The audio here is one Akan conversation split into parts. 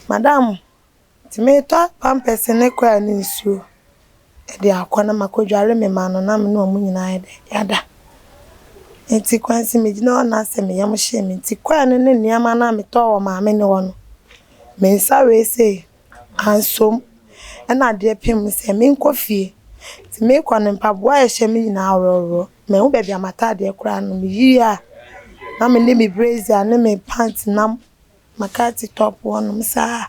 Madam, nti meretɔ pampɛse ne kɔɛ ne nsuo de akɔ na makɔdware me mma no na me ne wɔn nyinaa ayɛ dɛ, yɛada. Nti kwansi megyina hɔ na sɛ me yam hyee me nti kɔɛ no ne nneɛma no a metɔɔ wɔ maame no hɔ no, me nsa wei sei ansɔ mu. Ɛna adeɛ pem me sɛ menkɔ fie. Nti merekɔ no mpaboa a ɛhyɛ me nyinaa aworɔworɔ. Manhu baabi a m'ataadeɛ koraa no meyii a na me ne me brazier ne me pant nam McCarthy top hɔnom saa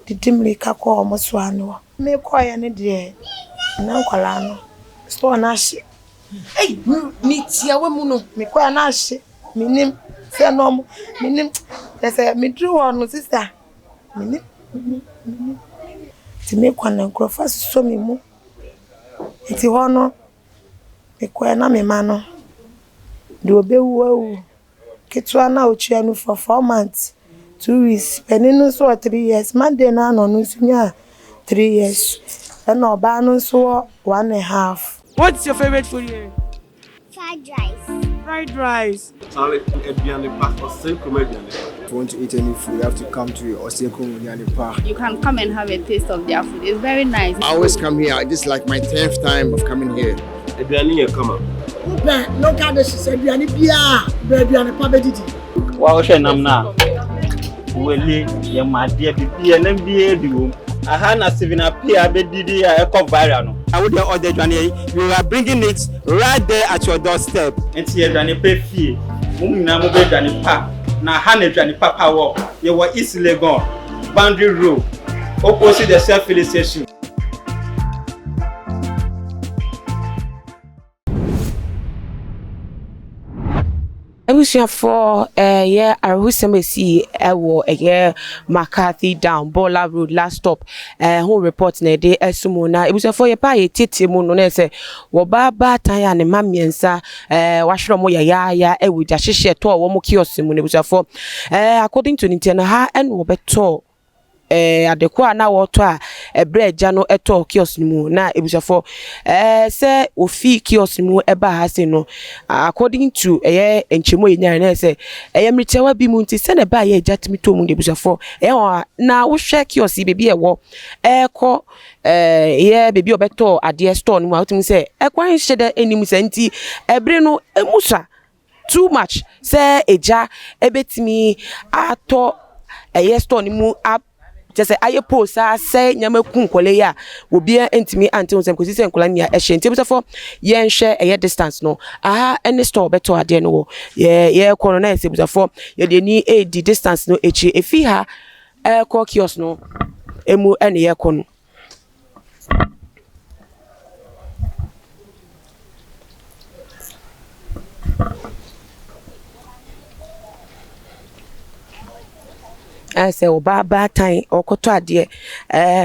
didi mmirika kɔɔ wɔn soa no hɔ. Mekɔeɛ no deɛ na nkwadaa no store no ahye. Ei, ne tiawa mu no. Mekɔeɛ no ahye. Mennim sɛ na wɔn mennim kyerɛ sɛ meduru hɔ no sista mennim mennim mennim. Nti mekɔ no nkurɔfoɔ asosɔ me mu. Nti hɔ no mekɔeɛ na me mma no deɛ ɔbɛwu awu. Ketewa no a ɔtua no for 4 months, 2 weeks. Panin no nso wɔ 3 years. Monday no ara na ɔno nso nyaa 3 years. Ɛna ɔbaa no nso wɔ one and half. What's your favorite food here? Fried rice. Fried rice. Charlie, aduane pa, Oseikrom aduane pa. If you want to eat any food, you have to come to Oseikrom Aduane Pa. You can come and have a taste of their food. It's very nice. I always come here. This is like my 10th time of coming here. Aduane yɛ kama. Wopɛ local dishes, aduane biara, brɛ Aduane Pa bɛdidi. Wa wohwɛ nam no a, wele yɛma adeɛ bibia nam biara bi wɔ mu. Aha na Stephen Appiah bɛdidi a ɛkɔ viral no. Na wo deɛ ɔde aduane yi, we are bringing it right there at your doorstep. Nti aduane pa fie, mo nyinaa mobɛ aduane pa na ha na aduane papa wɔ. Yɛwɔ East Legon, Boundary Road, opposite the Shell filling station. Abusuafoɔ, ɛyɛ awerɛhosɛm a ɛsii ɛwɔ ɛyɛ McCarthy Down, Bola Road last stop ho report na yɛde ɛso mu. Na abusuafoɔ, yɛpɛ a yɛtietie mu no na sɛ wɔbaa baatan a ne mma mmiɛnsa wahwerɛ wɔn yayaaya ɛwɔ gya hyehyɛ tɔɔ wɔn kiosk mu. Na abusuafoɔ, according to ne ntiɛ no ha ɛna wɔbɛtɔɔ adeko a na wɔtɔ a ɛbrɛ agya no ɛtɔɔ kiosk no mu. Na ebusuafoɔ, sɛ ofi kiosk no mu ɛbaa ha se no, according to ɛyɛ nkyɛmu a yɛnyaeɛ na sɛ ɛyɛ mmerɛtiawa bi mu nti sɛnɛ ɛbaa yɛ agya tumi tɔ mu de. Ebusuafoɔ, ɛyɛ wɔn a na wohwɛ kiosk yi beebi a ɛwɔ ɛɛkɔ yɛ beebi a ɔbɛtɔ adeɛ store no mu a, wotumi sɛ ɛkwan hyɛ dɛ anim sɛ nti ɛbere no emu sa too much sɛ egya ɛbɛtumi atɔ ɛyɛ store no mu a kyɛ sɛ ayɛ post a sɛ nneɛma ku nkɔla yi a obiara ntumi ante ho nsɛm kɔsi sɛ nkɔla nea ɛhyɛ. Nti ebusafo, yɛnhwɛ ɛyɛ distance no aha ɛne store bɛtɔ adeɛ no wɔ yɛ yɛrekɔ no na yɛ sɛ ebusafo, yɛde ani edi distance no akyi efi ha ɛrekɔ kiosk no emu ɛne yɛrekɔ no. Ayɛ sɛ ɔbaa baatan ɔrekɔtɔ adeɛ.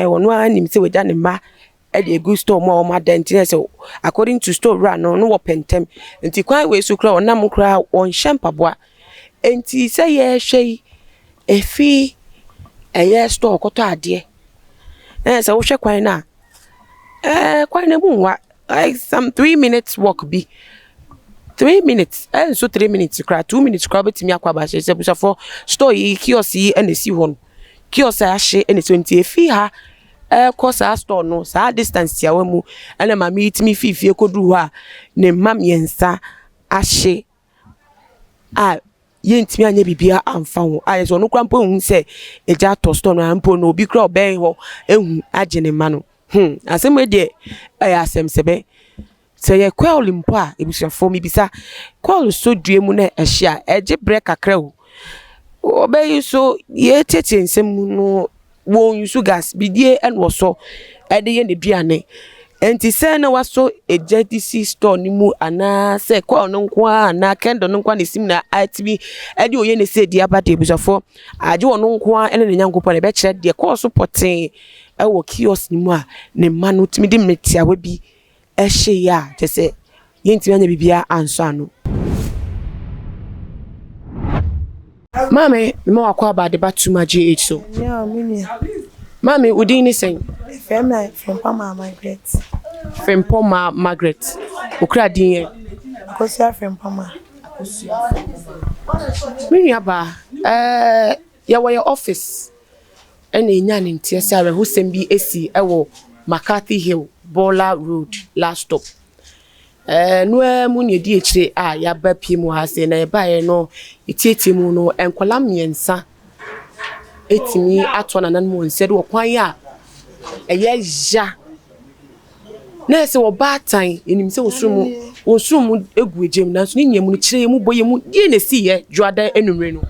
Ɔno ara nim sɛ wagya ne mma de agu store mu a wɔada nti na sɛ according to store wura no, no wɔpɛ ntɛm. Nti kwan wei so koraa ɔnam koraa ɔnhyɛ mpaboa. Nti sɛ yɛrehwɛ yi, efi ɛyɛ store kɔtɔ adeɛ. Na sɛ wohwɛ kwan no a, kwan no mu nwa, like some 3 minutes walk bi. 3 minutes, ɛnso 3 minutes koraa, 2 minutes koraa wobɛtumi akɔ aba. Hyɛ sɛ abusuafoɔ, store yi, kiosk yi ɛna esi hɔ no. Kiosk a ahye ɛna esi hɔ nti efi ha ɛrekɔ saa store no, saa distance tiawa mu ɛna maame yi tumi fii fie kɔduru hɔ a ne mma mmiɛnsa ahye a yɛntumi anyɛ biribiara amfa ho. A yɛ sɛ ɔno koraa mpo ehu sɛ egya atɔ store no a mpo no obi koraa ɔbɛn hɔ ehu agye ne mma no. Asɛm wei deɛ ɛyɛ asɛm sɛbɛ. Sɛ yɛ coil mpo a, ebusuafoɔ, mibisa coil so dua mu na ɛhye a ɛgye brɛ kakra o. Ɔbɛyi nso yɛtietie nsɛm mu no, wɔn use gas bidie ɛna wɔsɔ ɛde yɛ n'aduane. Nti sɛ na wasɔ egya de si store no mu anaa sɛ coil no nko ara anaa candle no nko ara na esi mu na atumi ɛde oyɛ ne sɛ edi aba deɛ, ebusuafoɔ, agye ɔno nko ara ɛne ne Nyankopɔn na ɛbɛkyerɛ deɛ kɔɔ so pɔtee ɛwɔ kiosk no mu a ne mma no tumi de mmetiawa bi ɛhyeeɛ a kyerɛ sɛ yɛntumi anyɛ biribiara ansɔ ano. Maame, mema wakɔ aba de ba Tuma GH so. Yeah, me nua. Maame, wo din ne sɛn? Frɛ me Frimpong Margaret. Frimpong Margaret. Okura din yɛ? Akosua Frimpong. Me nua baa, yɛwɔ yɛ office. Ɛna yɛnyaa ne nteɛ sɛ awerɛhosɛm bi asi wɔ McCarthy Hill, Borla Road, last stop. Ɛno ara mu na ɛdi akyire a yɛaba pie mu ha sei na yɛbaeɛ no yɛtiatia mu no nkwadaa mmiɛnsa ɛtumi ato nananom wɔn nsa de wɔ kwan a ɛyɛ ya na ɛsɛ ɔbaatan yɛnim sɛ wɔsoro mu wɔsoro mu egu egya mu nanso ne nyinaa mu no kyerɛ yɛn mu bɔ yɛn mu deɛ na esi yɛ dwoada anwummerɛ no.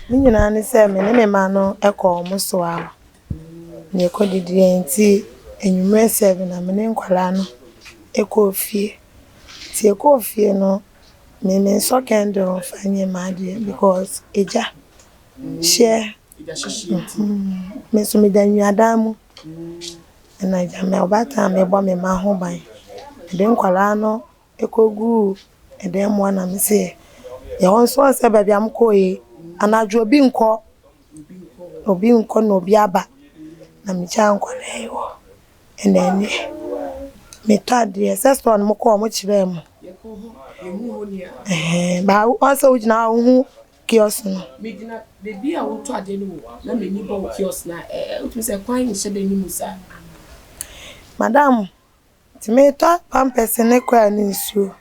Ne nyinaa ne sɛ me ne me mma no kɔ wɔn so a na yɛkɔdidiiɛ nti anwummerɛ 7 na me ne nkwadaa no kɔɔ fie. Nti yɛkɔɔ fie no, me mensɔ candle mfa nyɛ m'adeɛ because egya hyeɛ. Me nso meda nnuadan mu ɛna agya me ɔbaatan a mebɔ me mma ho ban. Mede nkwadaa no kɔguu dan mu hɔ na mese yɛhɔ nso ɔn sɛ baabi a mokɔɔ yi anadwo obi nkɔ obi nkɔ na obi aba na megyaa nkwadaa yi hɔ ɛna ɛneɛ metɔ adeɛ sɛ store no mokɔɔ ɔmo kyerɛɛ mo. Ɛhɛn ba ɔn sɛ wogyina hɔ a wohu kiosk no. Megyina baabi a wotɔ adeɛ no wɔ na m'ani bɔ wo kiosk no a wotumi sɛ kwan nhyɛ da anim saa. Madam, nti metɔ pampers ne koraa ne nsuo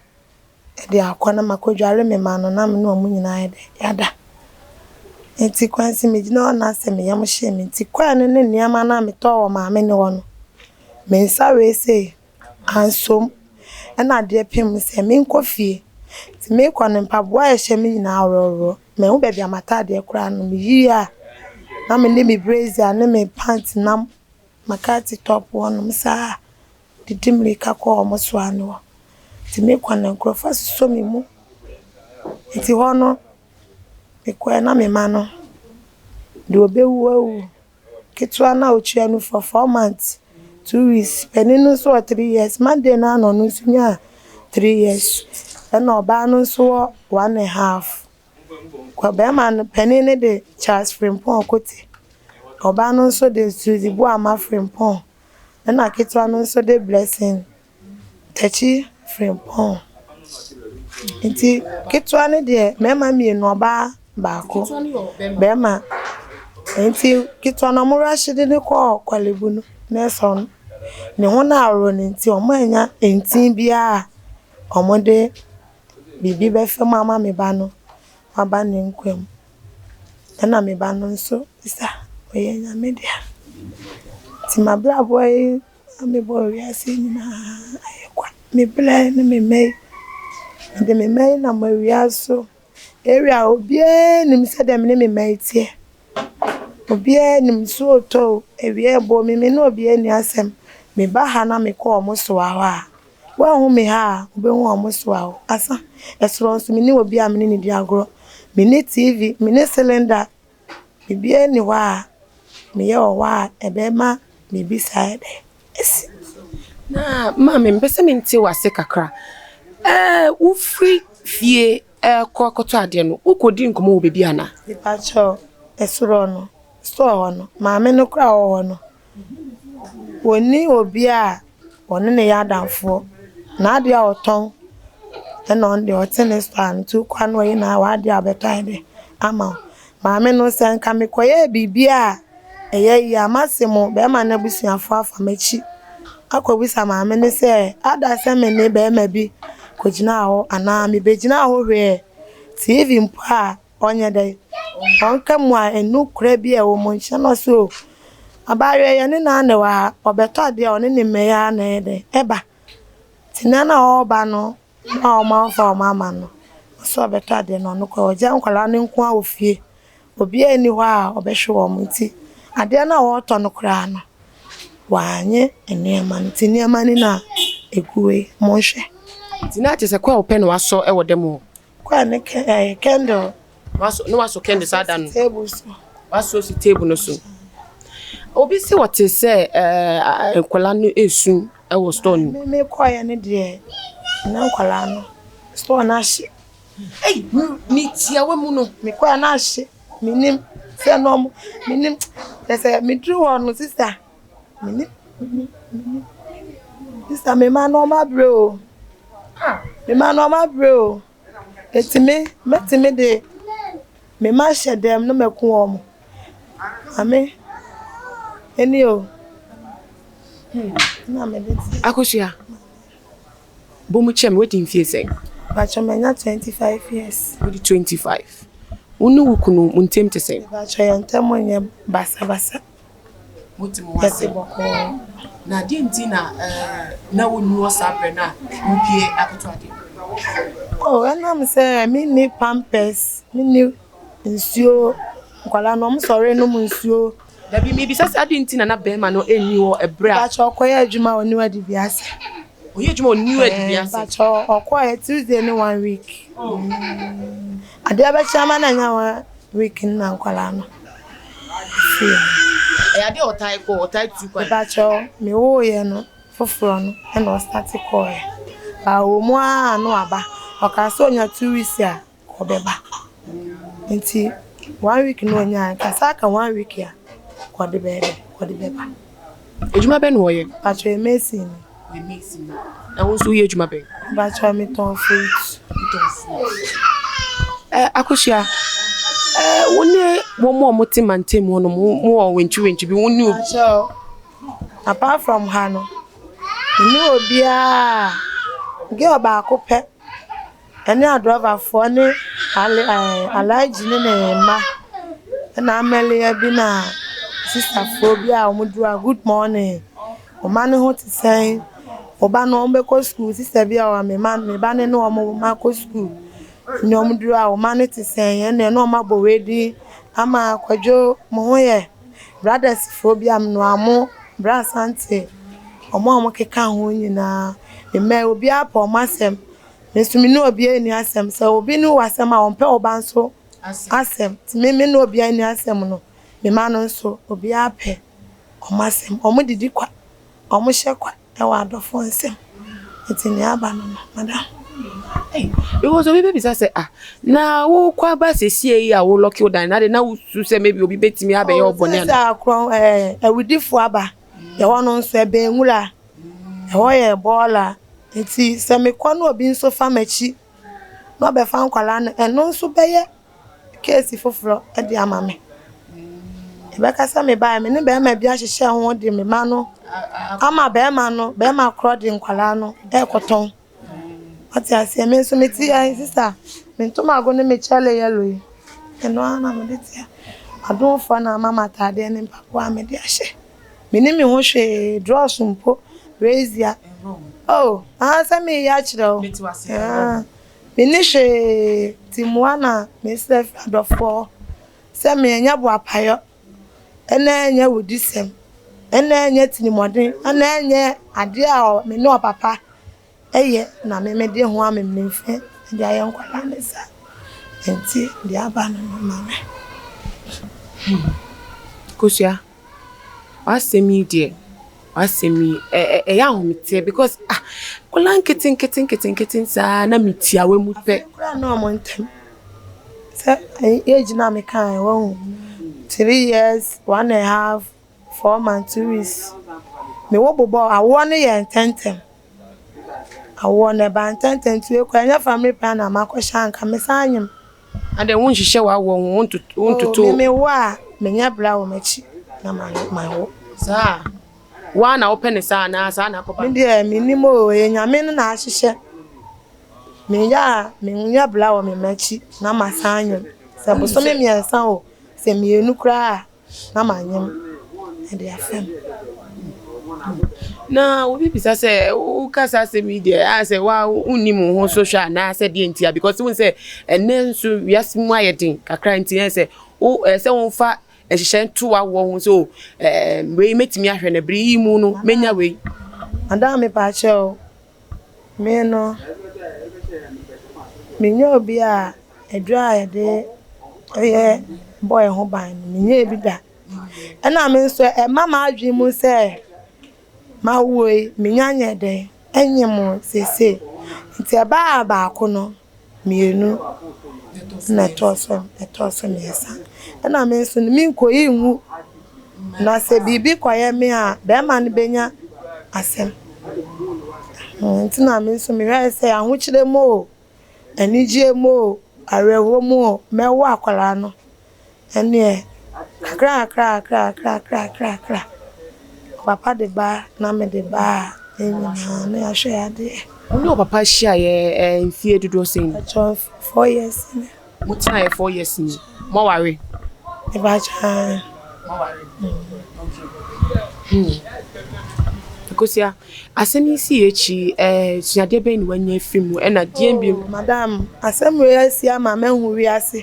de akɔ na makɔdware me mma no na me ne wɔn nyinaa ayɛ dɛ yɛada. Nti kwan si megyina hɔ na sɛ me yam hyee me nti koraa no ne nneɛma no a metɔɔ wɔ maame ne hɔ no, me nsa wei sei ansom ɛna adeɛ pem sɛ menkɔ fie. Nti mekɔ no mpaboa a ɛhyɛ me nyinaa aworɔworɔ. Mahu baabi a m'ataadeɛ koraa no meyii a na me ne me brazier ne me pant nam McCarthy top hɔnom saa didi mmirika kɔɔ wɔn so ano hɔ. Nti mekɔ no nkurɔfoɔ asosɔ me mu. Nti hɔ no mekɔɛ na me mma no deɛ ɔbɛwu awu. Ketewa no a otua no for 4 months 2 weeks. Panin no nso wɔ 3 years. Monday no ara na ɔno nso nyaa 3 years. Ɛna ɔbaa no nso wɔ one and half. Kɔ bɛrima no panin no de Charles Frimpong Okote. Ɔbaa no nso de Suzy Boama Frimpong. Ɛna ketewa no nso de Blessing Takyi Frimpong. Nti ketewa no deɛ mmarima mmienu ɔbaa baako. Bɛrima. Nti ketewa no ɔmo rush de no kɔɔ Korle-Bu no nurse ɔno ne ho no aworɔ no nti ɔmo anya ntin biara a ɔmo de biribi bɛfa mu ama me ba no waba ne nkwa mu. Ɛna me ba no nso sa ɔyɛ Nyame dea. Nti m'abrabɔ yi a mebɔ wiase nyinaa ayɛ kwa. Me brɛ ne me mma yi. Mede me mma yi nam awia so. Area a obiara nim sɛdeɛ me ne me mma yi teɛ. Obiara nim nsuo retɔ o, awia ɛbɔ me, me ne obiara nni asɛm. Meba ha na mekɔ ɔmo so wɔ hɔ a, woanhu me ha a, wobɛhu ɔmo so wɔ hɔ. Asa, ɛsoro nso menni obi a me ne no di agorɔ. Menni TV, menni cylinder. Biribiara nni hɔ a meyɛ wɔ hɔ a ɛbɛma biribi saa ayɛ dɛ asi. Na maame mepɛ sɛ mente w'ase kakra. Wofiri fie ɛkɔ akɔtɔ adeɛ no, wokɔdi nkɔmmɔ wɔ baabi anaa? Mepakyɛw, ɛsoro no, store hɔ no, maame no koraa a ɔwɔ hɔ no, wɔnni obi a ɔne no yɛ adamfoɔ. N'adeɛ a ɔtɔn ɛna ɔno deɛ ɔte ne store ano nti wokɔ a na wayi w'adeɛ a wobɛtɔ ayɛ dɛ ama wo. Maame no sɛ nka mekɔyɛɛ biribi a ɛyɛ yie a mase mo bɛrima no abusuafoɔ afa m'akyi akɔbisa maame no sɛ ada sɛ me ne bɛrima bi kɔgyinaa hɔ anaa mebɛgyinaa hɔ hwɛɛ TV mpo a ɔnyɛ dɛ ɔnka mu a ɛnu kora bi a ɛwɔ mu nkyɛn na ɔse o abaayewa yi yɛne no ara na ɛwɔ ha ɔbɛtɔ adeɛ a ɔne ne mma yi ara na ɛyɛ dɛ ɛba. Nti nna no a ɔreba no na ɔmo amfa ɔmo ama no ɔsɛ ɔbɛtɔ adeɛ no ɔno koraa ɔgya nkwadaa no nko ara wɔ fie. Obiara nni hɔ a ɔbɛhwɛ wɔn nti adeɛ no a wɔretɔ no koraa no wanyɛ nneɛma no nti nneɛma no na egu hɔ yi monhwɛ. Nti na kyerɛ sɛ kwan a wopɛ na wasɔ wɔ dɛm hɔ. Kwan ne ɛɛ candle. Wasɔ na wasɔ candle saa da no. Table so. Wasɔ si table no so. Obi si wɔte sɛ nkwadaa no esu wɔ store no mu. Me mekɔeɛ no deɛ na nkwadaa no store no ahye. Ei, ne tiawa mu no. Mekɔeɛ no ahye. Menim sɛ na ɔmo menim kyerɛ sɛ meduru hɔ no sister menim menim menim sister me mma no ɔmo abrɛ o. Me mma no ɔmo abrɛ o. Eti me mɛtumi de me mma ahyɛ dɛm na mɛko wɔn. Maame. Ɛni o. Hmm, na mede te. Akosua, bɔ mu kyerɛ me, woadi mfie sɛn? Mpakyɛ manya 25 years. Wodi 25. Wo ne wo kunu mo ntam te sɛn? Mpakyɛ yɛn ntam nyɛ basabasa. Mote mo ho ase? Yɛte bɔkɔɔ. Na deɛ nti na eh, na wonni hɔ saa berɛ no a wopie akɔtɔ adeɛ? Oh, ɛnam sɛ menni pampers, menni nsuo, nkwadaa no wɔsɔre nom nsuo. Dabi, mebisa sɛ adɛn nti na na bɛrima no nni hɔ ɛberɛ a. Mpakyɛ ɔkɔyɛ adwuma wɔ New Adibiase. Ɔyɛ adwuma wɔ New Adibiase. Mpakyɛ ɔkɔɛ Tuesday ne one week. Adeɛ bɛkye ama no anya one week no na nkwadaa no firi hɔ. Ɛyɛ adeɛ a ɔtae kɔ, ɔtae tu kwan. Mpakyɛ mewooyɛ no foforɔ no ɛna ɔstate kɔɔɛ. But ɔwɔ mu ara na waba. Ɔkaa sɛ ɔnya 2 weeks a ɔbɛba. Nti one week no ɔnyaeɛ nka sɛ aka one week a ɔde bɛyɛ dɛ ɔde bɛba. Adwuma bɛn na ɔyɛ? Mpakyɛ ɔyɛ mason ni. Ɔyɛ mason ni. Na wo nso woyɛ adwuma bɛn? Mpakyɛ metɔn fruit. Wotɔn fruit. Eh, Akosua, eh, wo ne wɔn a wɔte mantam hɔ no, mo wɔ wentwiwentwi bi, wo ne obi. Mpakyɛ apart from ha no, menni obiara. Girl baako pɛ ɛne adrɔbafoɔ ne ale ɛɛ Alhaji ne ne mma ɛna Amelia bi na sisterfoɔ bi a wɔduru a good morning. Wo mma no ho te sɛn? Wo ba no wɔbɛkɔ school. Sister bi a ɔwɔ me mma me ba no ne wɔn mma kɔ school. Ne wɔn duru a wo mma no te sɛn? Ɛnna ɛne wɔn abɔ wei din ama Kwadwo mo ho yɛ. Brothers foɔ bi a menoa mo, Bra Asante, wɔn a wɔkeka ho nyinaa. Me mma obiara pɛ wɔn asɛm. Me nso me ne obiara nni asɛm. Sɛ obi ne wo asɛm a ɔmpɛ wo ba nso asɛm. Nti me me ne obiara nni asɛm no, me mma no nso obiara pɛ wɔn asɛm. Wɔn didi kwa, wɔn hyɛ kwa ɛwɔ adɔfoɔ nsam. Nti nea aba no, madam. Hey, because obi bɛbisa sɛ ah na wokɔ aba sesie yi a wo lock wo dan na de na wosu sɛ maybe obi bɛtumi abɛyɛ wo bɔne ana? Sɛ akorɔ awudifoɔ aba ɛhɔ no nso ɛbɛn nwura ɛhɔ yɛ bɔɔla nti sɛ mekɔ na obi nso fa m'akyi na ɔbɛfa nkwadaa no ɛno nso bɛyɛ case foforɔ de ama me. Ɛbɛka sɛ mebaeɛ me ne bɛrima bi ahyehyɛ ho de me ma no ama bɛrima no bɛrima korɔ de nkwadaa no ɛrekɔtɔn. Ɔte aseɛ me nso mete ha yi sister me ntomago ne me kyale yellow yi ɛno ara na mede te ha. Adomfoɔ na ama me ataadeɛ ne mpaboa a mede ahyɛ. Menni me ho hwee drawers mpo brazier oh ah sɛ meyɛ akyerɛ wo. Ah, menni hwee nti mmoa na mesrɛ firi adɔfoɔ sɛ menyɛ boapayɔ ɛna ɛnyɛ wodisɛm ɛna ɛnyɛ tirimɔden ɛna ɛnyɛ adeɛ a me ne ɔpapa ɛyɛ na me mede ho amemenemfɛ de ayɛ nkwadaa ne saa nti deɛ aba no no ma me. Kosua, w'asɛm yi deɛ w'asɛm yi ɛyɛ ahometeɛ because ah nkwadaa nkete nkete nkete nkete saa na metiawa mu pɛ. Afei koraa na ɔmo ntɛm sɛ age na mekaeɛ wahu 3 years 1.5 4 months 2 weeks mewɔ bobɔ awoɔ no yɛ ntɛntɛm awoɔ no ɛba ntɛntɛm nti wei koraa ɛnyɛ family plan na makɔhyɛ anka mesan nyem. Adɛn wonhyehyɛ w'awoɔ ho wontoto. Oh, me mewo a menyɛ bra wɔ m'akyi na mawo. Saa woa na wopɛ ne saa anaa saa na akɔba? Me deɛ mennim o ɛyɛ Nyame no na ahyehyɛ. Meyɛ a menyɛ bra wɔ me m'akyi na masan anyem. Sɛ bosome 3 o sɛ 2 koraa a na manyem ɛde afam. Na obi bisa sɛ woka saa asɛm yi deɛ ayɛ sɛ wa wonnim wo ho so hwɛ anaasɛ deɛ ntia because wohu sɛ ɛnnɛ nso wiase mu ayɛ den kakra nti ɛyɛ sɛ wo ɛsɛ sɛ womfa nhyehyɛ nto w'awoɔ ho sɛ o ɛɛ wei mɛtumi ahwɛ no bere yi mu no mɛnya wei. Madam mepakyɛw me no menyɛ obi a aduro a yɛde yɛ bɔ yɛn ho ban no menyɛɛ bi da. Ɛna me nso ɛma m'adwene mu sɛ mawo yi menya nyɛ dɛn ɛnyem seesei. Nti ɛbaa baako no 2 na ɛtɔɔ so 3. Ɛna me nso no menkɔyi ngu na sɛ biribi kɔyɛ me a bɛrima no bɛnya asɛm. Nti na me nso mehwɛɛ sɛ ahokyerɛ mu o, anigyeɛ mu o, awerɛhoɔ mu o, mɛwo akwadaa no. Ɛneɛ kakra kakra kakra kakra kakra. Ɔpapa de ba na mede ba a, yɛn nyinaa na yɛahwɛ yɛn adeɛ. Wo ne ɔpapa hyiaeɛ mfeɛ dodoɔ sɛn ni? Mpakyɛw, 4 years ni. Mo tenaeɛ 4 years ni. Moaware? Mepakyɛw, aane. Moaware? Okay. Akosua, asɛm yi sii akyi, suadeɛ bɛn na woanya afiri mu ɛna deɛn bio? Oh, madam, asɛm wei asi ama mahu wiase.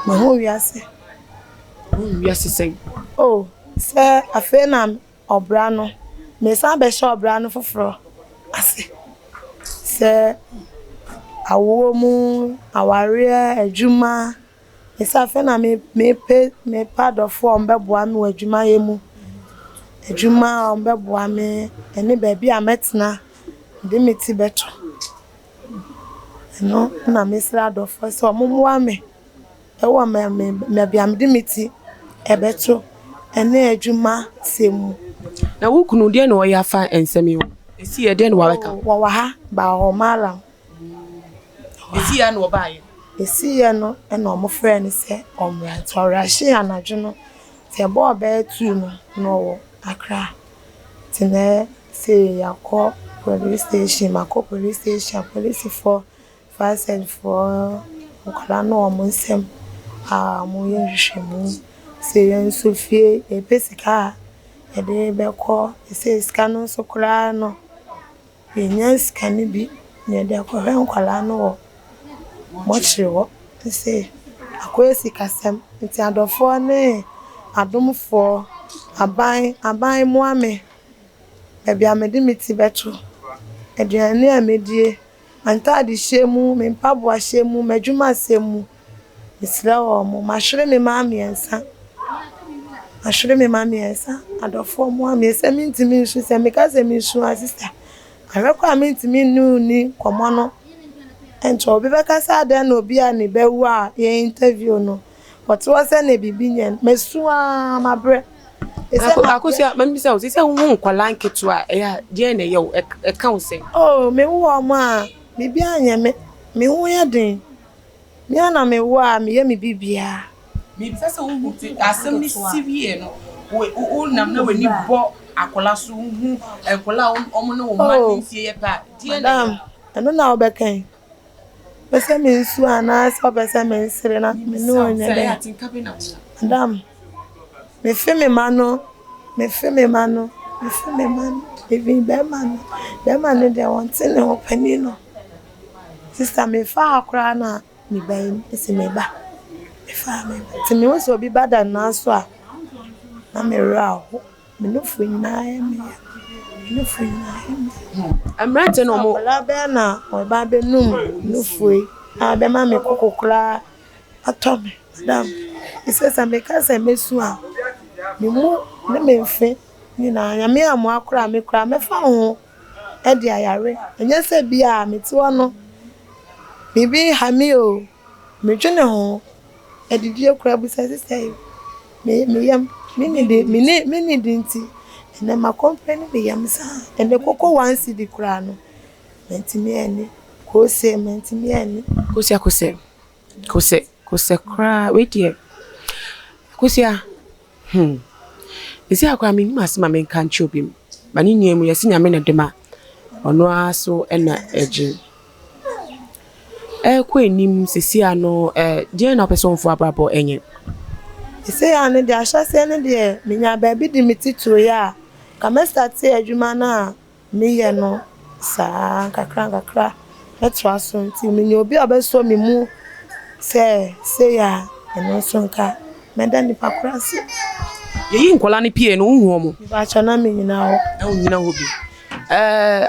Mahu wiase. Wohu wiase sɛn? Oh, sɛ afei na ɔbra no, mesan bɛhyɛ ɔbra no foforɔ ase. Sɛ awoɔ mu, awareɛ, adwuma. Sɛ afei na mepɛ mepɛ adɔfoɔ a wɔbɛboa me wɔ adwumayɛ mu. Adwuma a wɔbɛboa me ne baabi a mɛtena de me ti bɛto. Ɛno na mesrɛ adɔfoɔ sɛ wɔmmoa me wɔ baabi a mede me ti bɛto ne adwuma sɛm mu. Na wo kunu deɛ na ɔyɛ afa nsɛm yi ho? Esi yɛ deɛ na wabɛka? Wɔwɔ ha, ba ɔwɔ Mallam. Esi yɛ na ɔbaayɛ? Esi yɛ no na wɔfrɛɛ no sɛ ɔmmra nti ɔrahyee anadwo no nti ɛbɔɔ bɛyɛ 2 no na ɔwɔ Accra. Nti nɛ sei yɛakɔ police station, makɔ police station a polisifoɔ, fire service foɔ, nkwadaa no wɔ wɔn nsam a wɔyɛ nhwehwɛmu. Sɛ yɛn nso fie yɛpɛ sika a yɛde bɛkɔ, sɛ sika no nso koraa no yɛnnya sika no bi na yɛde akɔhwɛ nkwadaa no wɔ mortuary hɔ. Sɛ akɔyɛ sikasɛm nti adɔfoɔ ne adomfoɔ, aban aban mmoa me baabi a mede me ti bɛto, aduane a medie, m'ntaadehyɛ mu, me mpaboahyɛ mu, m'adwumasɛm mu. Mesrɛ wɔn, mahwere me mma mmiɛnsa. Mahwere me mma mmiɛnsa. Adɔfoɔ mmoa me sɛ mentumi nsu sɛ meka sɛ mesu a sister, ahwɛ koraa mentumi ne wo nni nkɔmmɔ no nkyɛ obi bɛka sɛ adɛn na obi a ne ba wu a yɛ interview no ɔte hɔ sɛ ne biribi nyɛ no. Masu ara mabrɛ. Akosua, mambisa wo sɛ wohu nkwadaa nketewa a ɛyɛ a deɛn na ɛyɛ wo ɛka wo sɛn? Oh, mewo wɔn a biribiara nyɛ me. Me ho yɛ den. Me ara na mewo a meyɛ me biribiara. Mebisa sɛ wohu te asɛm no si wie no, wonam na w'ani bɔ akwadaa so wohu nkwadaa a wɔn ne wo mma ne mfie yɛ pɛ a, deɛn na ɛyɛ Madam, ɛno na wobɛka yi. Wopɛ sɛ mensu anaasɛ wopɛ sɛ mensere na me ne wo nyɛ dɛn? Madam, mefe me mma no, mefe me mma no, mefe me mma no. Even bɛrima no, bɛrima no deɛ ɔnte ne ho panin no. Sister, mefa ha koraa na me ba yi mese me ba. Mefa ha me ba. Nti mehu sɛ obi ba da ne nan so a, na me werɛ aho. Me nufu nyinaa yɛ me ya. Me nufu nyinaa yɛ me ya. Mmeranteɛ na ɔmo. Akwadaa bɛyɛ na ɔba abɛnum nufu yi a bɛma me koko koraa atɔ me. Madam, sɛ sɛ meka sɛ mɛsu a, me mu ne me mfe nyinaa Nyame ammoa koraa me koraa mɛfa ho de ayare. Ɛnyɛ sɛ bi a mete hɔ no biribi ha me o, medwene ho. Adidie koraa bisa sista yi, me me yam menni menni menni nti ɛnɛ ma complain me yam saa. Ɛnɛ koko 1 cedi koraa no mantumi anni. Koose mantumi anni. Kosua kosɛ kosɛ kosɛ koraa wei deɛ Akosua Ɛsi akora mennim asɛm a menka nkyerɛ obi mu. Ma ne nua mu yɛse Nyame na de ma ɔno ara so na ɛgye. Ɛrekɔ anim seesei ano deɛn na wopɛ sɛ ɔmfa w'abrabɔ nyɛ? Seesei ano deɛ ahyɛaseɛ no deɛ menya baabi de me ti toeɛ a, nka mɛstarte adwuma no a meyɛ no saa nkakra nkakra mɛtoa so nti menya obi a ɔbɛsɔ me mu sɛ sei a ɛno nso nka mɛda nipa koro ase. Yɛyi nkwadaa no pie no wohu wɔn? Mepakyɛ na menyina hɔ. Na wonyina hɔ bi.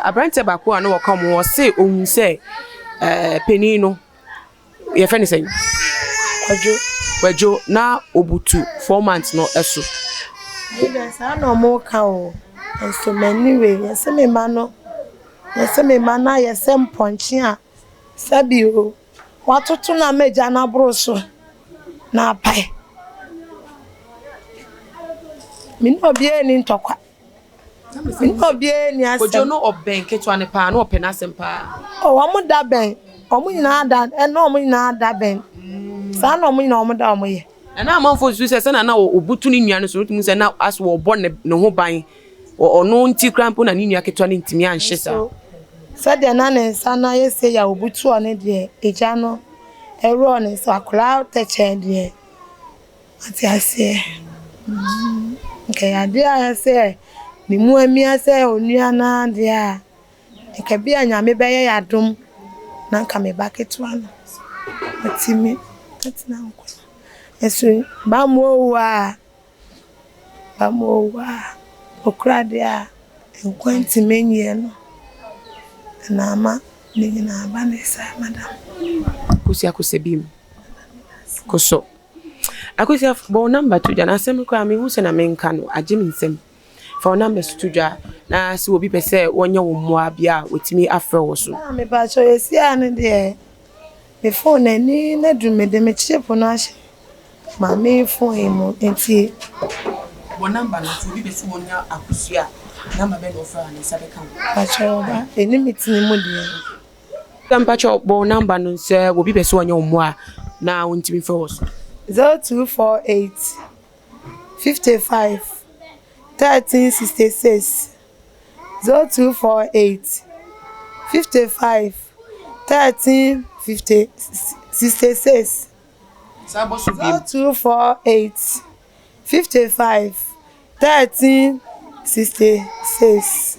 Aberanteɛ baako a na wɔka wɔn ɔse ohun sɛ panin no yɛfrɛ no sɛn? Kwadwo. Kwadwo na obutu 4 months no so. Medeɛ saa na ɔmo ka o. Nso m'ani wei yɛsɛ me mma no yɛsɛ me mma no ayɛ sɛ mpɔnkye a sɛbi o watoto no ama agya no aboro so na apae. Me ne obiara nni ntɔkwa. Me ne obiara nni asɛm. Kwadwo no ɔbɛn ketewa no paa na ɔpɛ n'asɛm paa. Oh, wɔn da bɛn. Wɔn nyinaa da ɛna wɔn nyinaa da bɛn. Saa na wɔn nyinaa wɔn da wɔn yɛ. Na na amanfoɔ susu sɛ sɛnea na ɔbutu ne nua no so no, wotumi hu sɛ na asɛ ɔrebɔ ne ne ho ban. Ɔno nti koraa mpo na ne nua ketewa no ntumi anhye saa. Nso sɛdeɛ na ne nsa no ayɛ sei a ɔbutu ɔno deɛ, egya no worɔɔ ne nsa. Akwadaa tɛkyɛɛ deɛ, wate aseɛ. Nka ɛyɛ adeɛ a ɛyɛ sɛ ne mu amia sɛ onua no ara deɛ a. Nka bi a Nyame bɛyɛ yɛ adom na nka me ba ketewa no watumi atena nkwa mu. Nso bammɔ owu a, bammɔ owu a, okura deɛ a nkwa ntumi nyɛ no na ama ne nyinaa aba ne saa madam. Akosua kosɛ bi mu kosɔ. Akosua bɔ wo number to dwa na asɛm koraa mehu sɛ na menka no agye me nsam. Fa wo numbers to dwa na sɛ obi pɛ sɛ wɔnyɛ wo mmoa bi a, watumi afrɛ wo so. Ah mepakyɛw esi a no deɛ me phone ani no adu mede me chip no ahyɛ maame phone yi mu nti. Bɔ number no nti obi pɛ sɛ ɔnya akosua a number bɛn na ɔfrɛ a ne nsa bɛka wo. Mpakyɛw ɔba ɛni me tiri mu deɛ. Mpakyɛw bɔ wo number no sɛ obi pɛ sɛ ɔnyɛ wo mmoa a na ɔntumi mfrɛ wo so. 0248 55 1366 0248 55 13 50 66 0248 55 13 66.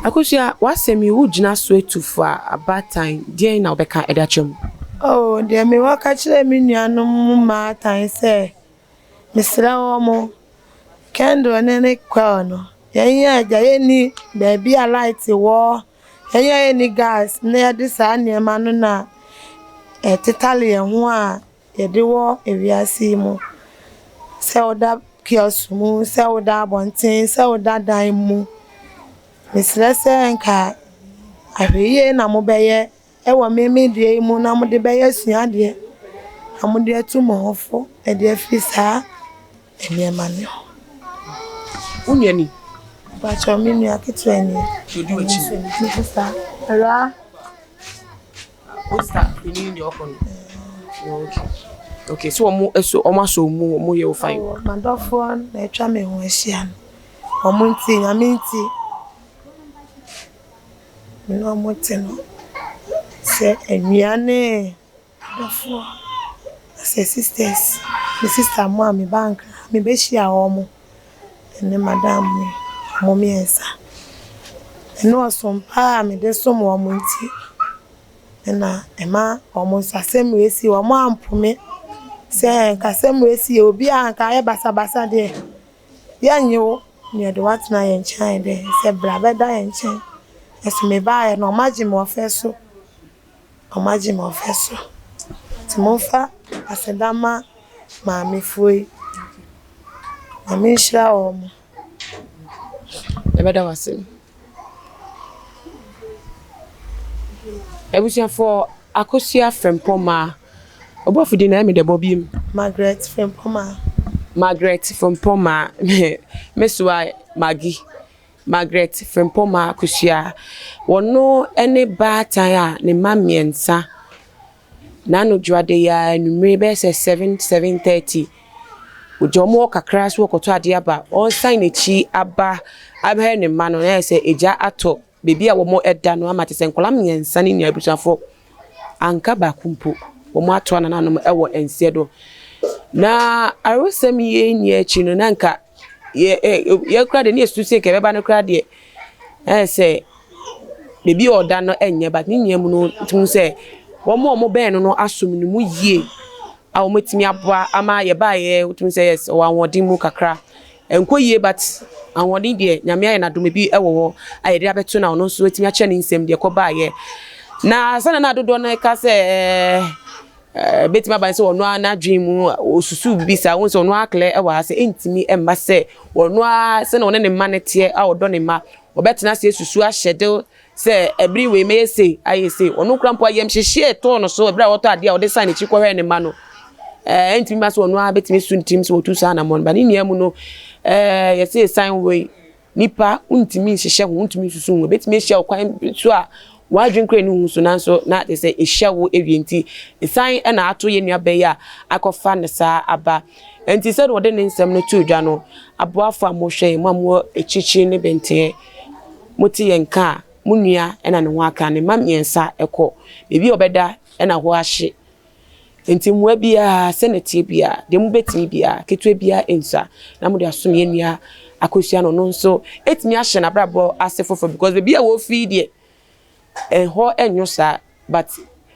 Akosua, w'asɛm yi wogyina so atu fo a, abaatan deɛn na wobɛka de akyerɛ mu? Oh, deɛ mewɔ ka kyerɛ me nuanom mmaatan sɛ, mesrɛ wɔn, candle no ne coil no, yɛn a agya yɛnni baabi a light wɔ, yɛn a yɛnni gas na yɛde saa nneɛma no na ɛtetare yɛn ho a yɛde wɔ wiase yi mu. Sɛ woda kiosk mu, sɛ woda abɔnten, sɛ woda dan mu, mesrɛ sɛ nka ahwɛyie na mobɛyɛ wɔ me me deɛ yi mu na mode bɛyɛ asuadeɛ na mode atu mo ho fo de afiri saa nneɛma no ho. Wo nua ni? Mpakyɛw me nua ketewa ni. Odi w'akyi. Me sista. Awuraa. Wo sista panyin deɛ ɔkɔ no. Okay. Okay, so wɔn so wɔn asɔ wɔn mu wɔn yɛ wo fine. M'adɔfoɔ na atwa me ho ahyia no. Wɔn nti, Nyame nti. Me ne wɔn te no sɛ anua ne adɔfoɔ, sɛ sisters, me sister mo a me ba Nkran me bɛhyia wɔn ne madam ne wɔn mmiɛnsa. Ɛne ɔsom pa a mede som wɔn nti na ɛma wɔn nso asɛm wei si wɔn ampo me sɛ nka asɛm wei si obi a nka ayɛ basabasa deɛ. Yɛnnye wo na yɛde wo atena yɛn nkyɛn ayɛ dɛn? Sɛ bra bɛda yɛn nkyɛn. Nso mebaeɛ no, wɔagye me ɔfɛ so. Wɔagye me ɔfɛ so. Nti momfa aseda mma maamefoɔ yi. Nyame nhyira wɔn. Yɛbɛda wo ase. Abusuafoɔ, Akosua Frimpong-Maa. Ɔbɔfo din na ɛyɛ me dɛ bɔ biem. Margaret Frimpong-Maa. Margaret Frimpong-Maa me soa Maggie. Margaret Frimpong-Maa Akosua. Wɔno ne baatan a ne mma mmiɛnsa. N'ano dwoada yi ara anwummere bɛyɛ sɛ 7, 7:30. Ɔgya wɔn hɔ kakra so wɔkɔtɔ adeɛ aba. Ɔresan n'akyi aba abɛhwɛ ne mma no na ayɛ sɛ egya atɔ baabi a wɔda no ama te sɛ nkwadaa mmiɛnsa ne nua abusuafoɔ anka baako mpo wɔato anananom wɔ nseɛ do. Na awerɛhosɛm yi nyinaa akyi no na nka yɛ ɛ yɛ koraa deɛ ne yɛsusu sɛ nka ɛbɛba no koraa deɛ ayɛ sɛ baabi a ɔda no nyɛ but ne nyinaa mu no wotumi hu sɛ wɔn a wɔbɛn no no asom no mu yie a wɔatumi aboa ama yɛbaeɛ wotumi sɛ yes ɔwɔ ahoɔden mu kakra. Ɛnkɔ yie but ahoɔden deɛ Nyame ayɛ no adom ebi wɔ hɔ a yɛde abɛto no a ɔno nso atumi akyerɛ ne nsɛm deɛ ɛkɔbaeɛ. Na sɛdeɛ na dodoɔ no ka sɛ ɛɛ ɛbɛtumi aba sɛ ɔno ara n'adwene mu ɔsusu biribi saa wohu sɛ ɔno ara clear wɔ ha sɛ ɛntumi mma sɛ ɔno ara sɛdeɛ ɔne ne mma no teɛ a ɔdɔ ne mma ɔbɛtena ase asusu ahyɛ de Sɛ ɛbere wei mɛyɛ sei, ayɛ sei. Ɔno koraa mpo ayamhyehye a ɛtɔɔ no so ɛberɛ a ɔtɔ adeɛ a ɔde san n'akyi kɔhwɛɛ ne mma no, ɛɛ ɛntumi mma sɛ ɔno ara bɛtumi asu ne tirim sɛ ɔtu saa anammɔn no. Ba ne nua mu no, ɛɛ yɛsɛ esan wei, nipa wontumi nhyehyɛ ho, wontumi nsusu ho. Ɛbɛtumi ahyia ɔkwan bi so a W'adwene koraa nni wo ho so nanso na kyerɛ sɛ ɛhyia wo awie nti san na ato yɛn nuabaa yi a akɔfa no saa aba. Nti sɛdeɛ ɔde ne nsɛm no too dwa no, aboafo a mohwɛ yɛn, mo a mowɔ akyirikyiri ne bɛnteɛ, mote yɛn nka a, mo nua na ne ho aka, ne mma mmiɛnsa kɔ, baabi a ɔbɛda na hɔ ahye. Enti mmoa biara, sɛnea ɛteɛ biara, deɛ mobɛtumi biara, ketewa biara nsua, na mode asom yɛn nua Akosua no, ɔno nso ɛtumi ahyɛ n'abrabɔ ase foforɔ because baabi a wɔfiri deɛ, ɛhɔ ɛnwo saa, but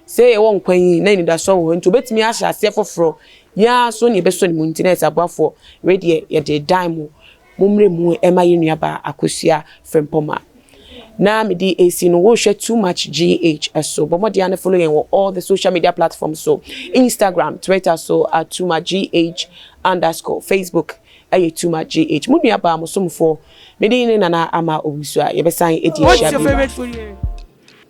sɛ yɛwɔ nkwa yi na anidasoɔ wɔ hɔ nti obɛtumi ahyɛ aseɛ foforɔ, yɛn ara nso na yɛbɛsɔ ne mu nti na yɛsɛ aboafoɔ, wei deɛ yɛde dan mo. Mommrɛ mu mma yɛn nuabaa Akosua Frimpong Na mede esi no wohwɛ Too Much GH so. Bɔ mmɔden ara na follow yɛn wɔ all the social media platforms so, Instagram, Twitter so at Too Much GH underscore, Facebook ɛyɛ Too Much GH. Mo nuabaa, mo somfoɔ, me din ne Nana Ama Owusu a yɛbɛsan adi What's ahyia your bio. favorite food here?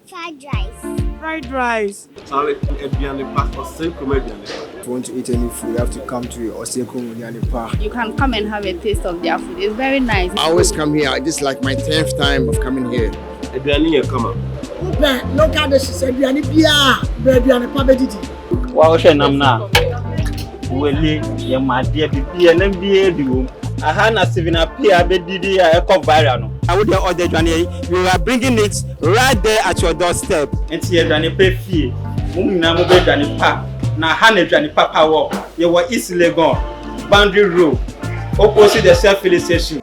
Fried rice. Fried rice. Charlie, aduane pa, Ɔsɛe kurom aduane pa. If you want to eat any food, you have to come to Oseikrom Aduane Pa. You can come and have a taste of their food. It's very nice. I always come here. This is like my 10th time of coming here. Aduane yɛ kama. Wopɛ local dishes aduane biara a, brɛ aduane pa bɛdidi. Wa wohwɛ nam no a, wele, yɛm adeɛ, biribiara, nam biara bi wom. Aha na Stephen Appiah bɛdidi a ɛkɔ viral no. Na wo deɛ ɔda aduane yi, we are bringing it right there at your doorstep. Nti aduane pa fie, mo nyinaa mobɛ aduane pa, na ha na aduane papa wɔ. Yɛwɔ East Legon, Boundary Road, opposite the Shell filling station.